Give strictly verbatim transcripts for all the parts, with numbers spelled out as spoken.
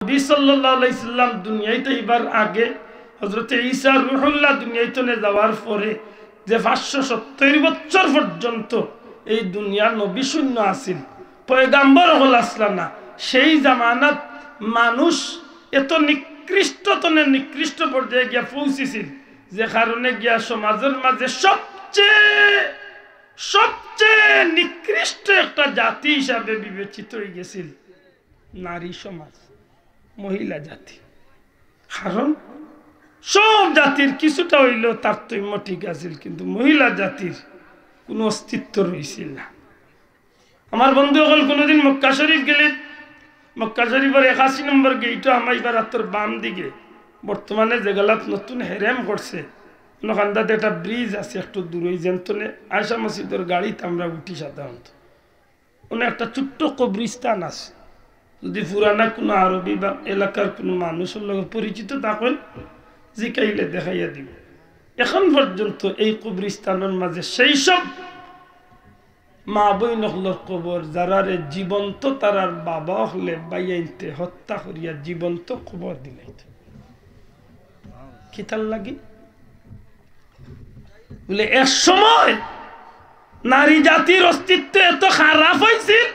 নবী সাল্লাল্লাহু আলাইহি সাল্লাম দুনিয়াইত আইবার আগে, হযরতে ঈসা রুহুল্লাহ দুনিয়াইত নে যাওয়ার পরে যে পাঁচশো সত্তর বছর পর্যন্ত এই দুনিয়া নবী শূন্য আছিল, পয়গাম্বর অকল আসলা না, সেই জামানাত মানুষ এত নিকৃষ্ট তনে নিকৃষ্ট পর্যায়ে গিয়া পৌঁছিছিল, যে কারণে গিয়া সমাজর মাঝে সবচেয়ে, সবচেয়ে নিকৃষ্ট একটা জাতি হিসাবে বিবেচিত অই গেছিল নারী সমাজ, মহিলা জাতি। কারণ সব জাতির কিছুটা অইলেও তারতম্য ঠিক আছিল, কিন্তু মহিলা জাতির কুনু অস্তিত্ব রইছিল না। আমার বন্ধু অকল কুনুদিন মক্কা শরীফ গেলে, মক্কা শরীফর একাশি নম্বর গেইটো হামাইবার আতর বাম দিকে, বর্তমানে যেগালাত নতুন হেরেম করছে, অনো কান্দাত একটা ব্রিজ আছে, একটু দূরই, যেন তনে আয়েশা মসজিদর গাড়িত আমরা উঠি সাধারণত। অনো একটা ছোট্ট কবরস্থান আছে। যদি পুরানা কুনু আরবি বা এলাকার কুনু মানুষর লগে পরিচিত থাকইন, জিকাইলে দেখাইয়া দিব। এখন পর্যন্ত এই কবরস্থানর মাঝে সেই সব মা বইন অকলর কবর, যারারে জীবন্ত তারার বাবা অকলে বাইয়াইন্তে হত্যা করিয়া জীবন্ত কবর দিলাইত। কিতার লাগি? বলে, এক সময় নারী জাতির অস্তিত্ব এত খারাপ অইছিল,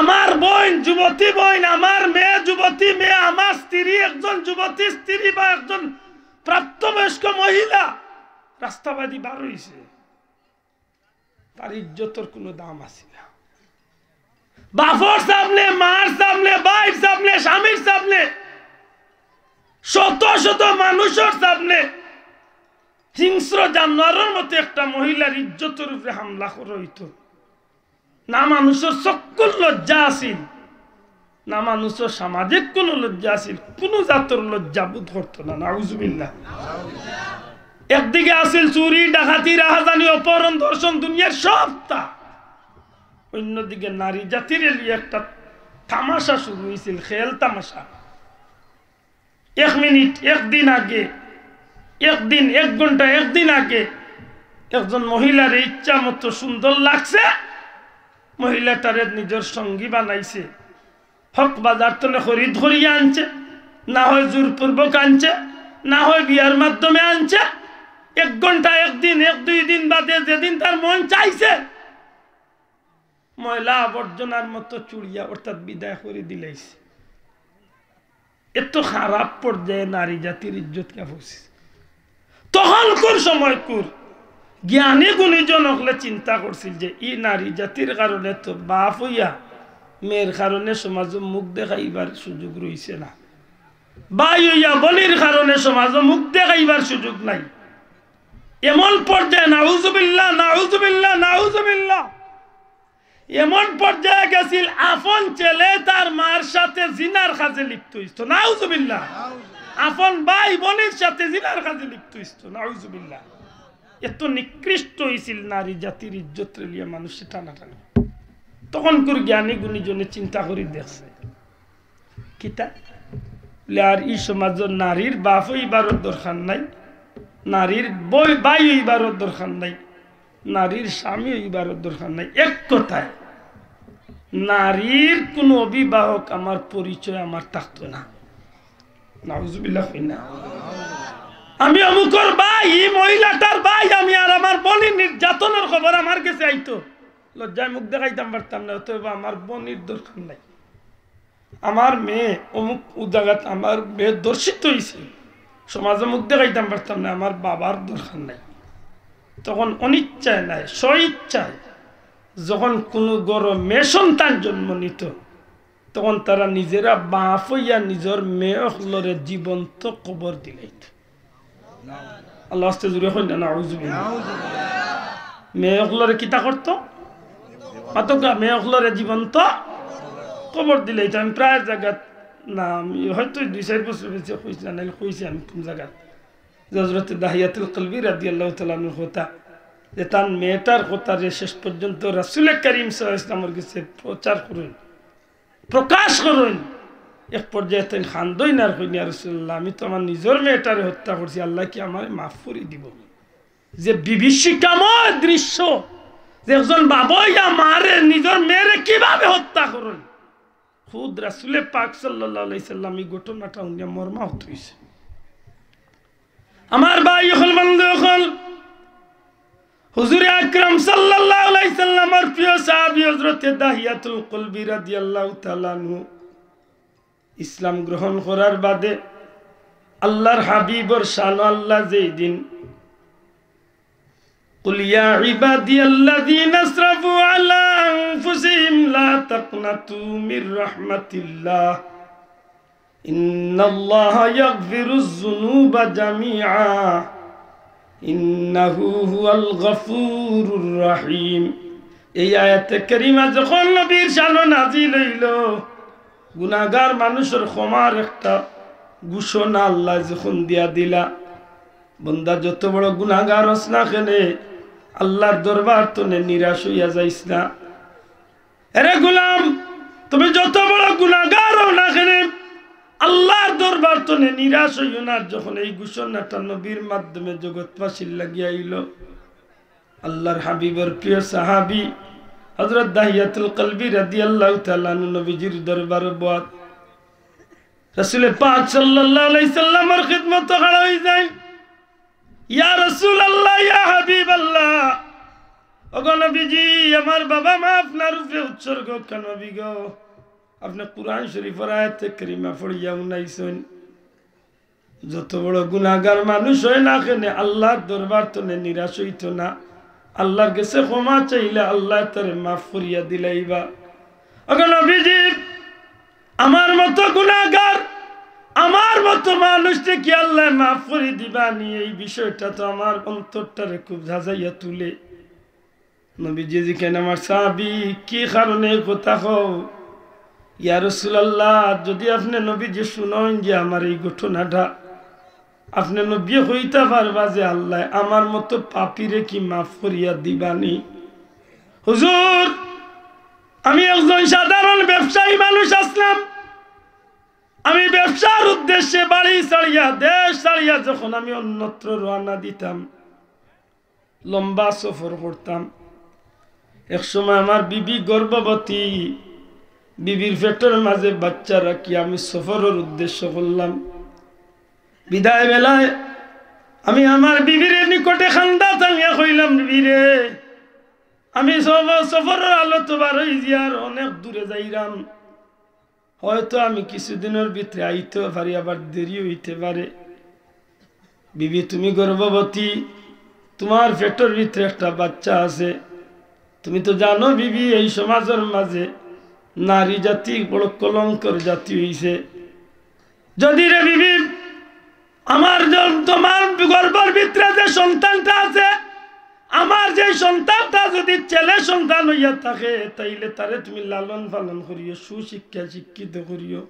আমার বইন, যুবতী বইন, আমার মেয়ে, যুবতী মেয়ে, আমার স্ত্রী, একজন যুবতী স্ত্রী বা একজন প্রাপ্তবয়স্ক মহিলা রাস্তাবাদি বার অইছে, তার ইজ্জতর কুনু দাম আছে না। বাপর সামনে, মার সামনে, ভাইর সামনে, স্বামীর সামনে, শত শত মানুষর সামনে হিংস্র জানোয়ারর মতো একটা মহিলার ইজ্জতর উপরে হামলা করা অইতো। না মানুষর চক্ষুর লজ্জা আছিল, না মানুষর সামাজিক কুনু লজ্জা আছিল, কুনু জাতর লজ্জা বোধ করতো না। নাউজুবিল্লাহ। একদিকে আছিল চুরি, ডাকাতি, রাহাজানি, অপহরণ, ধর্ষণ, দুনিয়ার সবতা। অন্যদিকে নারী জাতিরে লইয়া একটা তামাশা শুরু অইছিল, খেল তামাশা। এক মিনিট, একদিন আগে, একদিন, এক ঘন্টা, একদিন আগে একজন মহিলারে ইচ্ছা মতো সুন্দর লাগছে, মহিলাটারে নিজর সঙ্গী বানাইছে। হক বাজার তনে খরিদ করিয়া আনছে, না হয় জোরপূর্বক আনছে, না হয় বিয়ার মাধ্যমে আনছে। এক ঘন্টা, একদিন, এক দুই দিন বাদে যেদিন তার মন চাইছে, ময়লা আবর্জনার মতো চুড়িয়া অর্থাৎ বিদায় করি দিলাইছে। এত খারাপ পর্যায়ে নারী জাতির ইজ্জত গিয়া পৌঁছে। তখনকুর সময়কুর জ্ঞানী গুণীজন অকলে চিন্তা করছিল যে ই নারী জাতির কারণে তো বাপ অইয়া মেয়ের কারণে সমাজো মুখ দেখাইবার সুযোগ রইছে না, ভাই অইয়া বইনর কারণে সমাজো মুখ দেখাইবার সুযোগ নাই। এমন পর্যায়ে নাউজুবিল্লাহ, নাউজুবিল্লাহ, নাউজুবিল্লাহ, এমন পর্যায়ে গেছিল, আপন ছেলে তার মার সাথে জিনার কাজে লিপ্ত অইতো। নাউজুবিল্লাহ। আপন ভাই বইনর সাথে জিনার কাজে লিপ্ত অইতো। নাউজুবিল্লাহ। এত নিকৃষ্ট অইছিল নারী জাতির ইজ্জতরে লইয়া মানুষে টানাটানি। তখনকুর জ্ঞানী গুণীজনে চিন্তা করি দেখছে, কিতা? বলে, আর ই সমাজর নারীর বাপ অইবারও দরকার নাই, নারীর বই-, ভাই অইবারও দরকার নাই, নারীর স্বামী অইবারও দরকার নাই। এক কথায়, নারীর কুনু অভিভাবক আমার পরিচয় আমার থাকতো না। নাউজুবিল্লাহ কই না? আমি অমুকর ভাই, ই মহিলাটার ভাই আমি, আর আমার বইনর নির্যাতনর খবর আমার গেছে আইতো, লজ্জায় মুখ দেখাইতাম পারতাম না, অতএব আমার বইনর দরকার নাই। আমার মেয়ে অমুক ও জাগাত আমার মেয়ে ধর্ষিত অইছে, সমাজো মুখ দেখাইতাম পারতাম না, আমার বাবার দরকার নাই। তখন অনিচ্ছায় নায়, স্বইচ্ছায় যখন কুনু ঘরো মেয়ে সন্তান জন্ম নিতো, তখন তারা নিজেরা বাপ অইয়া নিজর মেয়ে অকলরে জীবন্ত কবর দিলাইতো। আল্লাহ আস্তে জোরে কইন না, নাউজুবিল্লাহ। মেয়ে অকলরে কিতা করতো? মাতকা, মেয়ে অকলরে জীবন্ত কবর দিলাইতো। আমি প্রায় জাগাত, না, আমি হয়তো দুই চাইর বছর বেশি কইছি না, নাইলে কইছি আমি কুন জাগাত। যে হযরতে দাহিয়াতুল কলবি রাদিয়াল্লাহু তাআলা আনহুর কথা, যে তান মেয়েটার কথারে শেষ পর্যন্ত রাসূলে করিম সাল্লাল্লাহু আলাইহি ওয়াসাল্লামর গেছে প্রচার করইন, প্রকাশ করইন। এক পর্যায়ে তাইন কান্দইন আর কইন, "ইয়া রাসূলুল্লাহ, আমি তো আমার নিজর মেয়েটারে হত্যা করছি, আল্লায় কি আমারে মাফ করি দিবো?" যে বিভীষিকাময় দৃশ্য, যে একজন বাবা অইয়া মারে, নিজর মেয়েরে কিভাবে হত্যা করইন। খুদ রাসুলে পাক সাল্লাল্লাহু আলাইহি সাল্লাম এই ঘটনাটা হুনিয়া মর্মাহত অইছে। আমার ভাই অকল, বন্ধু অকল, হুজুরে আকরাম সাল্লাল্লাহু আলাইহি সাল্লামর প্রিয় সাহাবী হযরতে দাহিয়াতুল কলবি রাদিয়াল্লাহু তাআলা আনহু ইসলাম গ্রহণ করার বাদে আল্লাহর হাবিবর শানো আল্লাহ যেই দিন, "কুল ইয়া ইবাদিয়াল্লাযীনা আসরাফু আলা আনফুসিহিম লা তাকনাতু মির রাহমাতিল্লাহ, ইন্নাল্লাহা ইয়াগফিরুয যুনুবা জামিআ, ইন্নাহু হুয়াল গফুরুর রাহিম।" এই আয়াতে কারিমা যখন নবীর শানো নাজিল অইলো, গুনাহগার মানুষর ক্ষমার একটা ঘোষণা আল্লাহ যখন দিয়া দিলা, বন্দা যত বড় গুনাহগার অস না কেনে, আল্লাহর দরবার তনে নিরাশ অইয়া যাইস না। এরে গোলাম, তুমি যত বড় গুনাহগার অও না কেনে, আল্লাহর দরবার তনে নিরাশ অইও না। যখন এই ঘোষণাটা নবীর মাধ্যমে জগৎবাসীর লাগি আইলো, আল্লাহর হাবিবর প্রিয় সাহাবী হযরত দাহিয়াতুল কলবি রাদিয়াল্লাহু তাআলা আনহু নবীজির দরবারো বওয়াত। রাসুলে পাক সাল্লাল্লাহু আলাইহি সাল্লামর খিদমতো খাড়া অই যাইন। "ইয়া রাসুলাল্লাহ, ইয়া হাবিবাল্লাহ, ওগো নবীজি, আমার বাবা মা আপনার উপরে উৎসর্গ কেন নবী গো? আপনে কুরআন শরীফর আয়াতে কারিমা পড়িয়া হুনাইছইন।" যত বড় গুনাহগার মানুষ অয় না কেনে, আল্লাহর দরবার তনে নিরাশ অইতো না। আল্লাহর গেছে ক্ষমা চাইলে আল্লায় তারে মাফ করিয়া দিলাইবা। ওগো নবীজি, আমার মতো গুনাহগার, আমার মতো মানুষরে কি আল্লায় মাফ করি দিবা নি? এই বিষয়টা তো আমার অন্তরটারে খুব ঝাঁঝাইয়া তুলে। নবীজি জিকাইন, "আমার সাহাবী, কি কারণে এই কথা কও?" "ইয়া রাসুলাল্লাহ, যদি আপনে নবীজি হুনইন যে আমার এই ঘটনাটা, আপনে নবীয়ে কইতা পারবা যে আল্লায় আমার মতো পাপীরে কি মাফ করিয়া দিবা নি?" হুজুর, আমি একজন সাধারণ ব্যবসায়ী মানুষ আছলাম। আমি ব্যবসার উদ্দেশ্যে বাড়ি ছাড়িয়া, দেশ ছাড়িয়া যখন আমি অন্যত্র রওয়ানা দিতাম, লম্বা সফর করতাম। এক সময় আমার বিবি গর্ভবতী, বিবির পেটর মাঝে বাচ্চা রাখি আমি সফরর উদ্দেশ্য করলাম। বিদায় বেলায় আমি আমার বিবির নিকটে কান্দা টানিয়া কইলাম, "বিবি রে, আমি সফ-, সফরর হালতো বারই যিয়ার অনেক দূরে যাইরাম।" হয়তো আমি কিছুদিনর ভিতরে আইতেও পারি, আবার দেরি অইতে পারে। বিবি, তুমি গর্ভবতী, তুমার পেটর ভিতরে একটা বাচ্চা আছে। তুমি তো জানো বিবি, এই সমাজর মাঝে নারী জাতি বড় কলঙ্কর জাতি অইছে। যদি রে বিবি, আমার জ-, তুমার গর্ভর ভিতরে যে সন্তানটা আছে, আমার যে সন্তানটা যদি ছেলে সন্তান অইয়া থাকে, তাইলে তারে তুমি লালন পালন করিও, সুশিক্ষা শিক্ষিত করিও।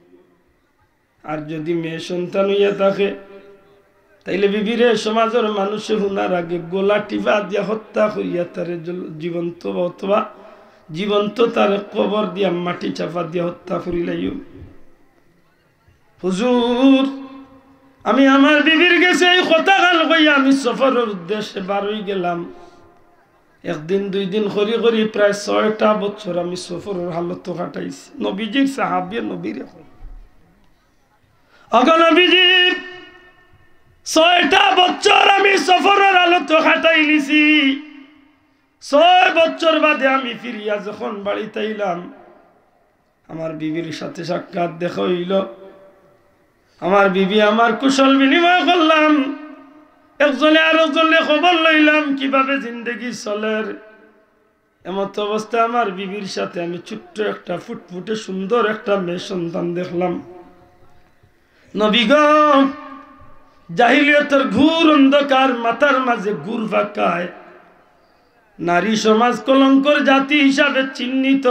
আর যদি মেয়ে সন্তান অইয়া থাকে, তাইলে বিবিরে সমাজর মানুষে হুনার আগে গলা টিপা দিয়া হত্যা করিয়া তারে জল-, জীবন্ত অথবা জীবন্ত তারে কবর দিয়া মাটি চাপা দিয়া হত্যা করিলাইও। হুজুর, আমি আমার বিবির গেছে এই কথাখান কইয়া আমি সফরর উদ্দেশ্যে বারই গেলাম। একদিন দুই দিন করি করি প্রায় ছয়টা বছর আমি সফরর হালতো কাটাইছি। নবীজির সাহাবী নবীরে কইন, ওগো নবীজি, ছয়টা বছর আমি সফরর হালতো কাটাইলিছি। ছয় বছর বাদে আমি ফিরিয়া যখন বাড়িত আইলাম, আমার বিবির সাথে সাক্ষাৎ দেখা অইলো। আমার বিবি আমার কুশল বিনিময় করলাম, একজনে আরকজনরে খবর লইলাম কিভাবে জিন্দেগি চলের। এমত অবস্থায় আমার বিবির সাথে আমি ছোট্ট একটা ফুটফুটে সুন্দর একটা মেয়ে সন্তান দেখলাম। নবী গো, জাহিলিয়তর ঘোর অন্ধকার মাথার মাঝে ঘুর পাকায়, নারী সমাজ কলঙ্কর জাতি হিসাবে চিহ্নিত।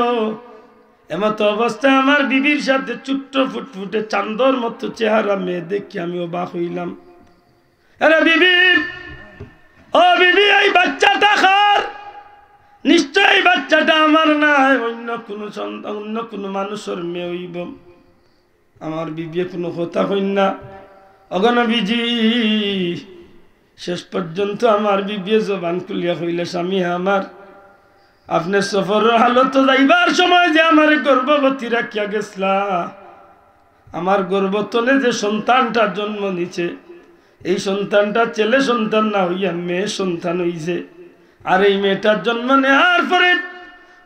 এমত অবস্থায় আমার বিবির সাথে ছোট্ট ফুটফুটে চান্দর মতো চেহারা মেয়ে দেখি আমি অবাক অইলাম। আরে বিবি, ও বিবি, এই বাচ্চাটা কার? নিশ্চয় এই বাচ্চাটা আমার নায়, অন্য কুনু সন্তান, অন্য কুনু মানুষর মেয়ে অইবো। আমার বিবিয়ে কুনু কথা কইন না। ওগো নবীজি, শেষ পর্যন্ত আমার বিবিয়ে জবান খুলিয়া কইলা, স্বামী আমার, আপনে সফরর হালতো যাইবার সময় যে আমারে গর্ভবতী রাখিয়া গেছলা, আমার গর্ভ তনে যে সন্তানটা জন্ম নিছে, এই সন্তানটা ছেলে সন্তান না হইয়া মেয়ে সন্তান হইছে। আর এই মেয়েটার জন্ম নেওয়ার পরে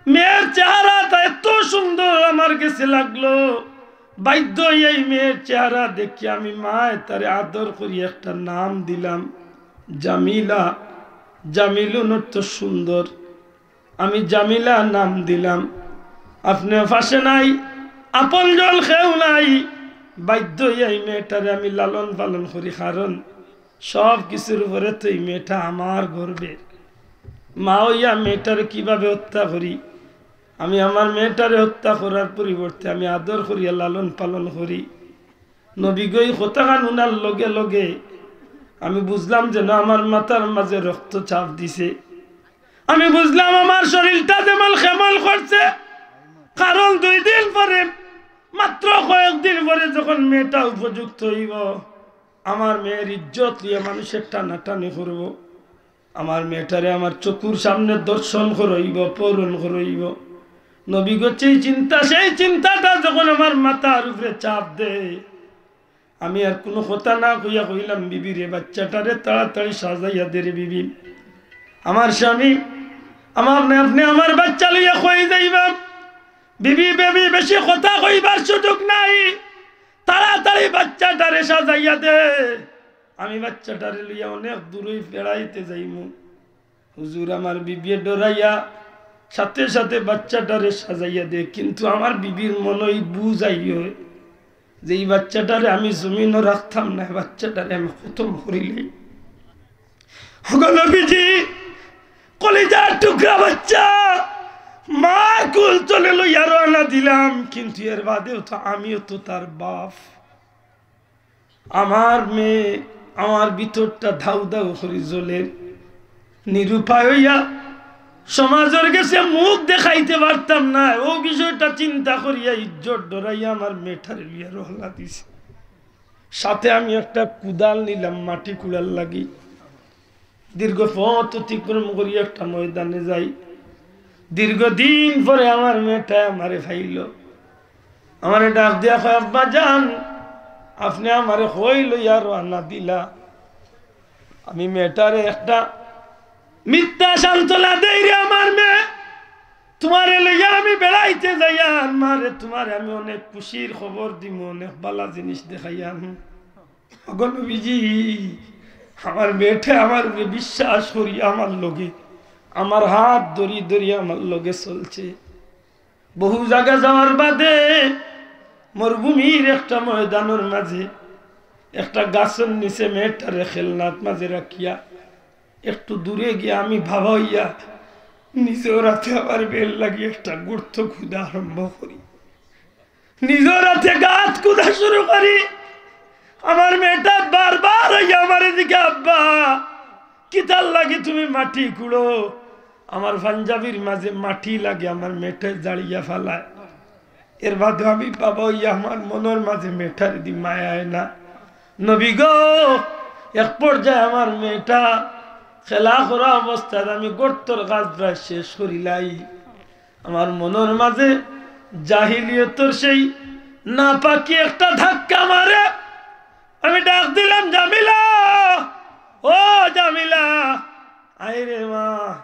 মেয়ের চেহারাটা এত সুন্দর আমার গেছে লাগলো, বাধ্য হইয়া এই মেয়ের চেহারা দেখি আমি মায় তারে আদর করি একটা নাম দিলাম জামিলা। জামিলুন অর্থ সুন্দর। আমি জামিলা নাম দিলাম। আপনে পাশে নাই, আপনজন কেউ নাই, বাধ্য হইয়া এই মেয়েটারে আমি লালন পালন করি, কারণ সব কিছুর উপরে তো এই মেয়েটা আমার গর্ভের। মা হইয়া মেয়েটারে কিভাবে হত্যা করি? আমি আমার মেয়েটারে হত্যা করার পরিবর্তে আমি আদর করিয়া লালন পালন করি। নবীগো এই কথাখান হুনার লগে লগে আমি বুঝলাম যেন আমার মাথার মাঝে রক্তচাপ দিছে। আমি বুঝলাম আমার শরীরটা যেমন কেমন করছে, কারণ দুই দিন পরে, মাত্র কয়েকদিন পরে যখন মেয়েটা উপযুক্ত হইব, আমার মেয়ের ইজ্জত লইয়া মানুষে টানাটানি করব। আমার মেয়েটারে আমার চকুর সামনে ধর্ষণ করইব, পহরণ করইব। নবীগো সেই চিন্তা, সেই চিন্তাটা যখন আমার মাথার উপরে চাপ দেয়, আমি আর কোনো কথা না কইয়া কইলাম, "বিবি রে, বাচ্চাটারে তাড়াতাড়ি সাজাইয়া দে রে বিবি।" আমার স্বামী, আমার আপনে, আপনে আমার বাচ্চা লইয়া কই যাইবা? বিবি, বেবি, বেশি কথা কইবার সুযোগ নাই, তাড়াতাড়ি বাচ্চাটারে সাজাইয়া দে। আমি বাচ্চাটারে লইয়া অনেক দূরই বেড়াইতে যাইমু। হুজুর, আমার বিবিয়ে ডরাইয়া সাথে সাথে বাচ্চাটারে সাজাইয়া দে, কিন্তু আমার বিবির মনই বুঝাই হয় যে এই বাচ্চাটারে আমি জমিনও রাখতাম না, বাচ্চাটারে আমি খতম করিলে। ওগো নবীজি, কলিজার টুকরা বাচ্চা, মার কুল তনে লইয়া রওনা দিলাম, কিন্তু এর বাদেও তো আমিও তো তার বাপ। আমার মেয়ে, আমার ভিতরটা ধাউ ধাউ করি জ্বলের। নিরুপায় হইয়া সমাজর গেছে মুখ দেখাইতে পারতাম না। ও বিষয়টা চিন্তা করিয়া ইজ্জত ডরাইয়া আমার মেয়েটারে লইয়া রওনা দিছি। সাথে আমি একটা কুদাল নিলাম মাটি কুড়ার লাগি। দীর্ঘ পথ অতিক্রম করি একটা ময়দানে যাই। দীর্ঘদিন পরে আমার মেয়েটায় আমারে পাইল। আমারে ডাক দিয়া কয়, "আব্বা জান, আপনে আমারে কই লইয়া রওনা দিলা?" আমি মেয়েটারে একটা মিথ্যা সান্ত্বনা দেই, "রে আমার মেয়ে, তুমারে লইয়া আমি বেড়াইতে যাইয়ার, মারে তুমারে আমি অনেক খুশির খবর দিমু, অনেক বালা জিনিস দেখাইয়ার।" ওগো নবীজি, আমার মেয়েটায় আমার উপরে বিশ্বাস করি আমার লগে, আমার হাত ধরি ধরি আমার লগে চলছে। বহু জাগা যাওয়ার বাদে মরুভূমির একটা ময়দানর মাঝে একটা গাছর নিচে মেয়েটারে খেলনাত মাঝে রাখিয়া একটু দূরে গিয়া আমি বাবা হইয়া নিজর হাতে আমার মেয়ের লাগি একটা গর্ত খুদা আরম্ভ করি। নিজর হাতে গাত খুদা শুরু করি। আমার মেয়েটায় বারবার আইয়া আমারে জিগায়, "আব্বা, কিতার লাগি তুমি মাটি কুড়ো?" আমার পাঞ্জাবির মাঝে মাটি লাগে, আমার মেয়েটায় জাড়িয়া ফালায়। এর বাদে আমি বাবা হইয়া আমার মনর মাঝে মেয়েটারে দি মায়া আয় না। নবী গো, এক পর্যায়ে আমার মেয়েটা খেলা করা অবস্থায় আমি গর্তর কাজ প্রায় শেষ করিলাই। আমার মনর মাঝে জাহিলিয়তর সেই নাপাকি একটা ধাক্কা মারে। আমি ডাক দিলাম, "জামিলা, ও জামিলা, আয় রে মা।"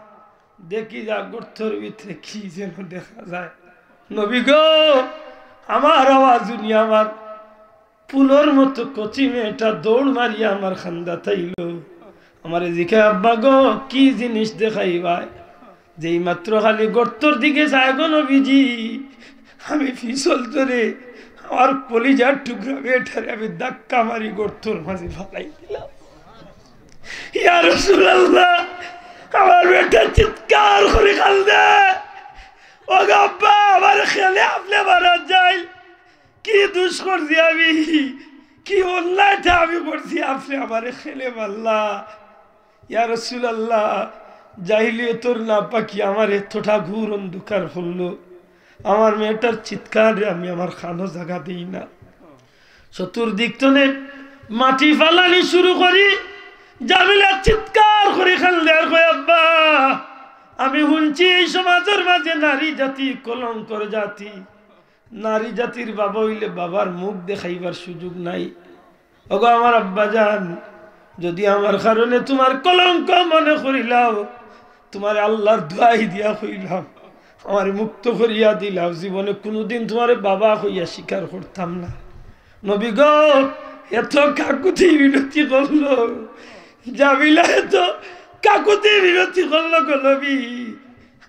দেখি যা গর্তর ভিতরে কি যেন দেখা যায়। নবী গো, আমার আওয়াজ হুনি আমার ফুলর মতো কচি মেয়েটা দৌড় মারিয়া আমার খান্দাত আইলো। আমারে জিগায়, "আব্বা গো, কি জিনিস দেখাইবায়?" যেই মাত্র খালি গর্তর দিকে যায় গো নবীজি, আমি পিছল ধরে আমার কলিজার টুকরা মেয়েটারে আমি ধাক্কা মারি গর্তর মাঝে ফালাই দিলাম। ইয়া রাসূলুল্লাহ, আমার মেয়েটা চিৎকার করি কান্দে, "ও গো আব্বা, আমারে খেলে আপনে মারা যাইল।" কি দুষ করছি আমি? কি অন্যায়টা আমি করছি? আপনে আমারে খেলে মারলা। ইয়া রাসূলুল্লাহ, জাহিলিয়তর নাপাকি আমারে এতটা ঘোর অন্ধকার করলো। আমার মেয়েটার চিৎকারে আমি আমার কানো জাগা দেই না। চতুর্দিক তনে মাটি ফালানি শুরু করি। জামিলা চিৎকার করি কান্দে আর কয়, "আব্বা, আমি হুনছি এই সমাজর মাঝে নারী জাতি কলঙ্কর জাতি। নারী জাতির বাবা অইলে বাবার মুখ দেখাইবার সুযোগ নাই। ওগো আমার আব্বাজান, যুদি আমার কারণে তুমার কলঙ্ক মনে করিলাও, তুমারে আল্লার দোয়াই দিয়া কইলাম, আমারে মুক্ত করিয়া দিলাও, জীবনে কুনুদিন তুমারে বাবা কইয়া স্বীকার করতাম না। নবী গো, এত কাকুতি মিনতি করলো, জামিলা এত কাকুতি মিনতি করলো গো নবী,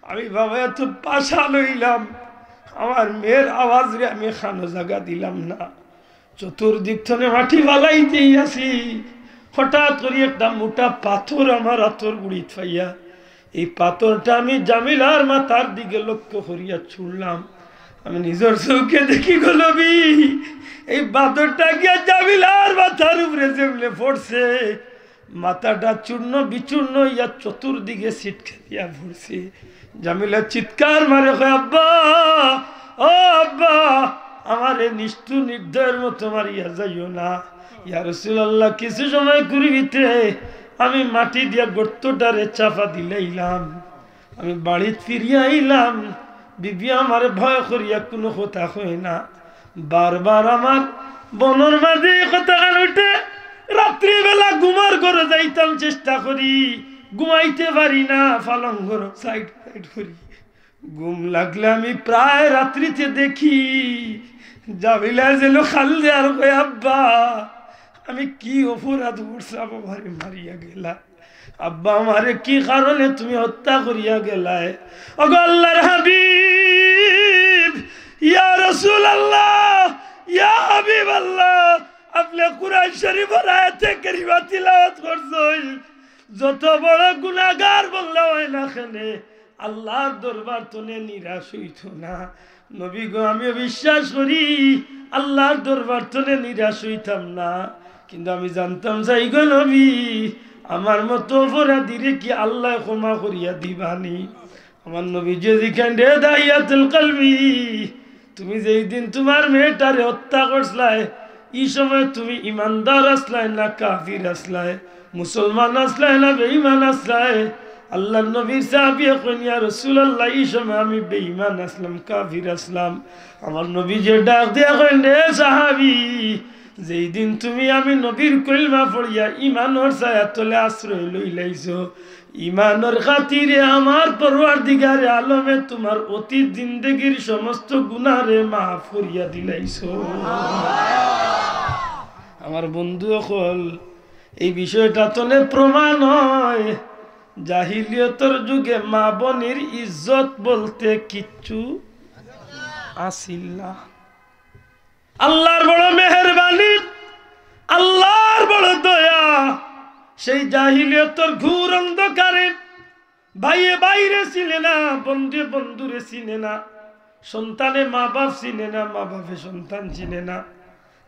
আমি বাবা এত পাষাণ অইলাম, আমার মেয়ের আওয়াজরে আমি কানো জাগা দিলাম না। চতুর্দিক থনে মাটি ফালাইতেই আছি, হঠাৎ করি একটা মোটা পাথর আমার আতর গুড়িত পাইয়া, এই পাথরটা আমি জামিলার মাথার দিকে লক্ষ্য করিয়া ছুড়লাম। আমি নিজর চউখে দেখি গো নবী, এই পাথরটা গিয়া জামিলার মাথার উপরে যেমনে পড়ছে, মাথাটা চূর্ণ বিচূর্ণ অইয়া চতুর্দিকে ছিটকে দিয়া পড়ছে। জামিলা চিৎকার মারে কয়, "আব্বা, ও আব্বা, আমারে নিষ্ঠুর নির্দয়ের মতো মারিয়া যাইও না।" ইয়া রাসূলুল্লাহ, কিছু সময় ঘুরিবিতে আমি মাটি দিয়া গর্তটারে চাপা দিলাইলাম। আমি বাড়িত ফিরিয়া আইলাম, বিবি আমারে ভয় করিয়া কুনু কথা কয় না। বারবার আমার মনর মাঝে এই কথাখান উঠে। রাত্রিবেলা ঘুমার ঘরো যাইতাম চেষ্টা করি, ঘুমাইতে পারি না, পালঙ্গর সাইড সাইড করি। ঘুম লাগলে আমি প্রায় রাত্রিতে দেখি জামিলা যেন কান্দে আর কয়, "আব্বা, আমি কি অপরাধ করছি, আমারে মারিয়া গেলা?" আব্বা, আমারে কি কারণে তুমি হত্যা করিয়া গেলায়? ওগো আল্লার হাবিব, ইয়া রাসূলুল্লাহ, ইয়া হাবিবাল্লাহ, আপনে কুরআন শরীফর আয়াতে কারিমা তিলাওয়াত করছইন। যত বড় গুনাহগার বন্দা অয় না কেনে, আল্লার দরবার থনে নিরাশ অইতো না। নবী গো, আমিও বিশ্বাস করি আল্লার দরবার থনে নিরাশ অইতাম না, কিন্তু আমি জানতাম চাই গো নবী, আমার মতো অপরাধীরে কি আল্লায় ক্ষমা করিয়া দিবানি? আমার নবীজিয়ে জিকাইন, রে দাহিয়াতুল কলবি, তুমি যেই দিন তুমার মেয়েটারে হত্যা করছলায়, ই সময় তুমি ইমানদার আছলায় না কাফির আছলায়, মুসলমান আছলায় না বেঈমান আছলায়? আল্লার নবীর সাহাবিয়ে কইন, ইয়া রাসূলুল্লাহ, ই সময় আমি বেঈমান আছলাম, কাফির আছলাম। আমার নবীজিয়ে ডাক দিয়া কইন, রে সাহাবি, যেই দিন তুমি আমি নবীর কলমা পড়িয়া ইমানর ছায়ার তলে আশ্রয় লইলাইছো, ইমানর খাতিরে আমার পরওয়ারদিগারে আলমে তুমার অতীত জিন্দেগির সমস্ত গুনারে মাফ করিয়া দিলাইছো। আমার বন্ধু অকল, এই বিষয়টা থনে প্রমাণ অয়, জাহিলিয়তর যুগে মা বইনর ইজ্জত বলতে কিচ্ছু আছিল না। আল্লার বড় মেহেরবানি, আল্লার বড় দয়া। সেই জাহিলিয়তর ঘোর অন্ধকারে ভাইয়ে ভাইরে চিনে না, বন্ধুয়ে বন্ধুরে চিনে না, সন্তানে মা বাপ চিনে না, মা বাপে সন্তান চিনে না।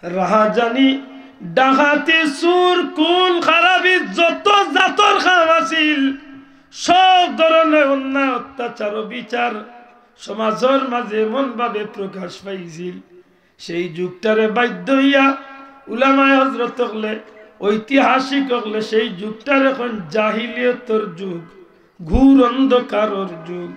রাহাজানি, ডাকাতি, চুর, খুন, খারাপি, যত জাতর কাম আছিল, সব ধরনের অন্যায়, অত্যাচার, অবিচার সমাজর মাঝে এমনভাবে প্রকাশ পাইছিল। সেই যুগটারে বাধ্য অইয়া উলামায়ে হযরত অকলে, ঐতিহাসিক অকলে সেই যুগটারে কইন জাহিলিয়তর যুগ, ঘোর অন্ধকারর যুগ।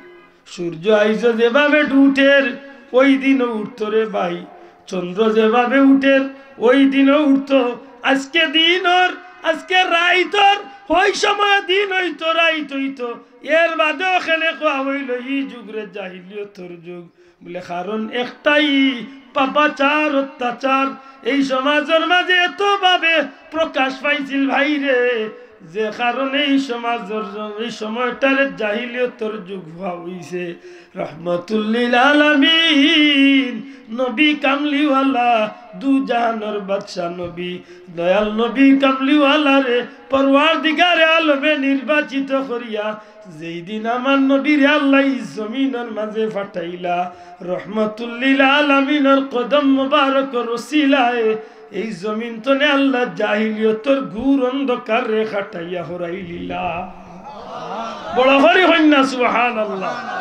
সূর্য আইজ যেভাবে উঠের, ওই দিনও উঠতো রে ভাই। চন্দ্র যেভাবে উঠের, ওই দিনও উঠতো। আজকে দিন অর, আজকে রাইত অর, ওই সময় দিন অইতো, রাইত অইতো। এর বাদেও কেনে কওয়া অইলো ই যুগরে জাহিলিয়তর যুগ। বলে, কারণ একটাই, পাপাচার, অত্যাচার এই সমাজর মাঝে এতভাবে প্রকাশ পাইছিল ভাইরে, যে কারণে এই সমাজর, এই সময়টারে জাহিলিয়তর যুগ কওয়া অইছে। রহমতুল্লিল আলামিন, নবী কামলিওয়ালা, দু জাহানর বাদশা নবী, দয়াল নবী কামলিওয়ালারে পরওয়ারদিগারে আলমে নির্বাচিত করিয়া যেই দিন আমার নবীরে আল্লায় ই জমিনর মাঝে পাঠাইলা, রহমতুল্লিল আলামিনর কদম মোবারকর উসিলায় এই জমিন তনে আল্লায় জাহিলিয়তর ঘোর অন্ধকাররে কাটাইয়া হরাইলিলা। বড় করি কইন না সুবহানাল্লাহ।